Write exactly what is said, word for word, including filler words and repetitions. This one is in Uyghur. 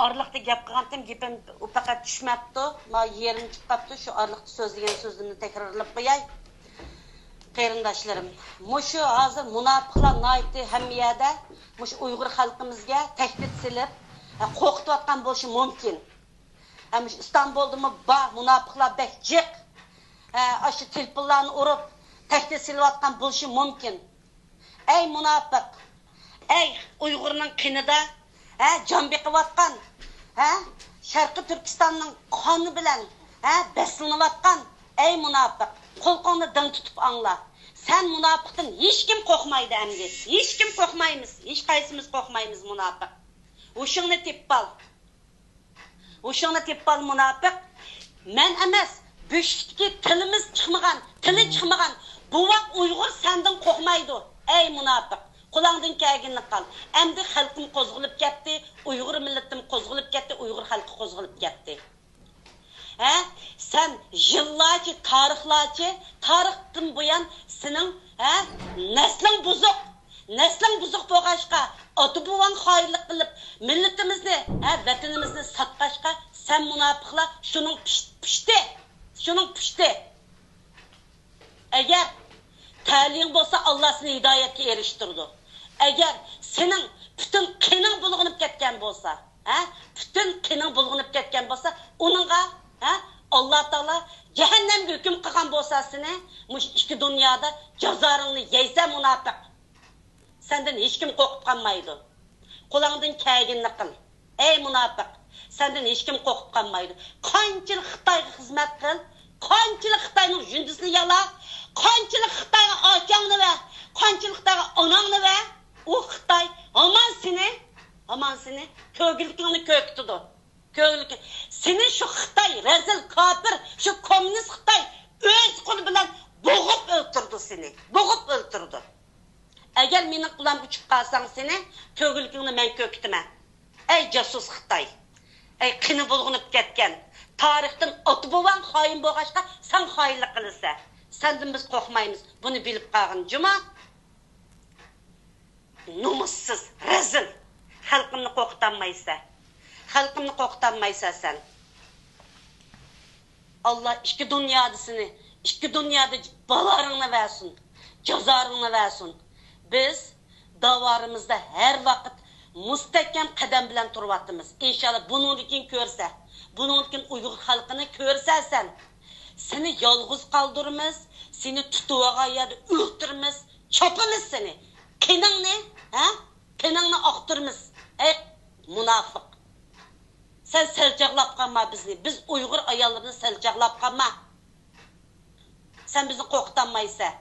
ئارىلىقتا گەپ قىلغانتىم، گېپىم ئۇ پەقەت چۈشمەپتۇ، ما يېرىم چىقىپتۇ، شۇ ئارىلىقتا سۆزلىگەن سۆزلىرىمنى تەكرارلاپ قوياي. قېرىنداشلىرىم، مۇشۇ ھازىر مۇناپىقلار ناھايىتى ھەممە يەردە مۇشۇ ئۇيغۇر خەلقىمىزگە تەھدىت سېلىپ، ھە، قورقۇتۇۋاتقان بولۇشى مۇمكىن. ھە، مۇشۇ ئىستانبۇلدىمۇ بار، مۇناپىقلار بەك جىق. ھە، ئاشۇ تېلېفونلارنى ئۇرۇپ، تەھدىت سېلىۋاتقان بولۇشى مۇمكىن. ئەي مۇناپىق! ئەي ئۇيغۇرنىڭ قېنىدا، ھە، جان بېقىۋاتقان، ھە، شەرقىي تۈركىستاننىڭ قانى بىلەن، ھە، بەسلىنىۋاتقان، ئەي مۇناپىق! قۇلىقىڭنى دىڭ تۇتۇپ ئاڭلا. سەن مۇناپىقتىن ھېچكىم قورقمايدۇ ئەمدى. ھېچكىم قورقمايمىز. ھېچقايسىمىز قورقمايمىز مۇناپىق. ھوشۇڭنى تېپىپ ئال. ھوشۇڭنى تېپىپ ئال مۇناپىق. مەن ئەمەس، بۆشۈكتىكى تىلىمىز چىقمىغان، تىلى چىقمىغان بوۋاق ئۇيغۇر سەندىن قورقمايدۇ. ئەي مۇناپىق، قۇلاقتىن كەلگىنىنى قىل. ئەمدى خەلقىم قوزغىلىپ كەتتى، ئۇيغۇر مىللىتىم قوزغىلىپ كەتتى، ئۇيغۇر خەلقى قوزغىلىپ كەتتى. ھە؟ سەن يىللارچە، تارىخلارچە، تارىختىن بۇيان سېنىڭ، ھە، نەسلىڭ بۇزۇق. نەسلىڭ بۇزۇق بولغاچقا، ئاتا-بوۋاڭ خائىنلىق قىلىپ، مىللىتىمىزنى، ھە، ۋەتىنىمىزنى ساتقاچقا، سەن مۇناپىقلار شۇنىڭ پىش-، پۇشتى. شۇنىڭ پۇشتى. ئەگەر تەلىيىڭ بولسا، ئاللا سېنى ھىدايەتكە ئېرىشتۈرىدۇ. ئەگەر سېنىڭ پۈتۈن قېنىڭ بۇلغىنىپ كەتكەن بولسا، ھە، پۈتۈن قېنىڭ بۇلغىنىپ كەتكەن بولسا، ئۇنىڭغا، ھە، ئاللا تائالا جەھەننەمگە ھۆكۈم قىلغان بولسا سېنى، مۇشۇ ئىككى دۇنيادا جازاڭنى يەيسەن، مۇناپىق. سەندىن ھېچكىم قورقۇپ قالمايدۇ. قولۇڭدىن كەلگىنىنى قىل. ئەي مۇناپىق، سەندىن ھېچكىم قورقۇپ قالمايدۇ. قانچىلىك خىتايغا خىزمەت قىل، قانچىلىك خىتاينىڭ يۇندىسىنى يالا، قانچىلىك خىتايغا ئاچاڭنى بەر، قانچىلىك خىتايغا ئاناڭنى بەر، ئۇ خىتاي ھامان سېنى، ھامان سېنى كۆرگۈلۈكۈڭنى كۆركۈتىدۇ. كۆرگۈلۈكۈڭ. سېنى شۇ خىتاي، رەزىل كاپىر، شۇ كوممۇنىست خىتاي ئۆز قولى بىلەن بوغۇپ ئۆلتۈرىدۇ سېنى. بوغۇپ ئۆلتۈرىدۇ. ئەگەر مېنىڭ قولۇمغا چۈشۈپ قالساڭ سېنى، كۆرگۈلۈكۈڭنى مەن كۆركۈتىمەن. ئەي جاسۇس خىتاي! ئەي قېنى بۇلغىنىپ كەتكەن! تارىختىن ئاتا-بوۋاڭ خائىن بولغاچقا، سەن خائىنلىق قىلىسەن. سەندىن بىز قورقمايمىز. بۇنى بىلىپ قالغىن، جۇما! نومۇسسىز، رەزىل! خەلقىمنى قورقۇتالمايسەن. خەلقىمنى قورقۇتالمايسەن سەن. ئاللا ئىككى دۇنيادا سېنى، ئىككى دۇنيادا بالارىڭنى بەرسۇن، جازارىڭنى بەرسۇن. بىز داۋارىمىزدا ھەر ۋاقىت مۇستەھكەم قەدەم بىلەن تۇرۇۋاتىمىز. ئىنشاللا بۇنىڭدىن كېيىن كۆرسە، بۇنىڭدىن كېيىن ئۇيغۇر خەلقىنى كۆرسە سەن، سېنى يالغۇز قالدۇرىمىز، سېنى تۇتۇۋالغان يەردە ئۆلتۈرىمىز، چاپىمىز سېنى. قېنىڭنى، ھە؟ قېنىڭنى ئاقتۇرىمىز. ئەي مۇناپىق! سەن سەل چاغلاپ قالما بىزنى. بىز ئۇيغۇر ئاياللىرىنى سەل چاغلاپ قالما. سەن بىزنى قورقۇتالمايسەن.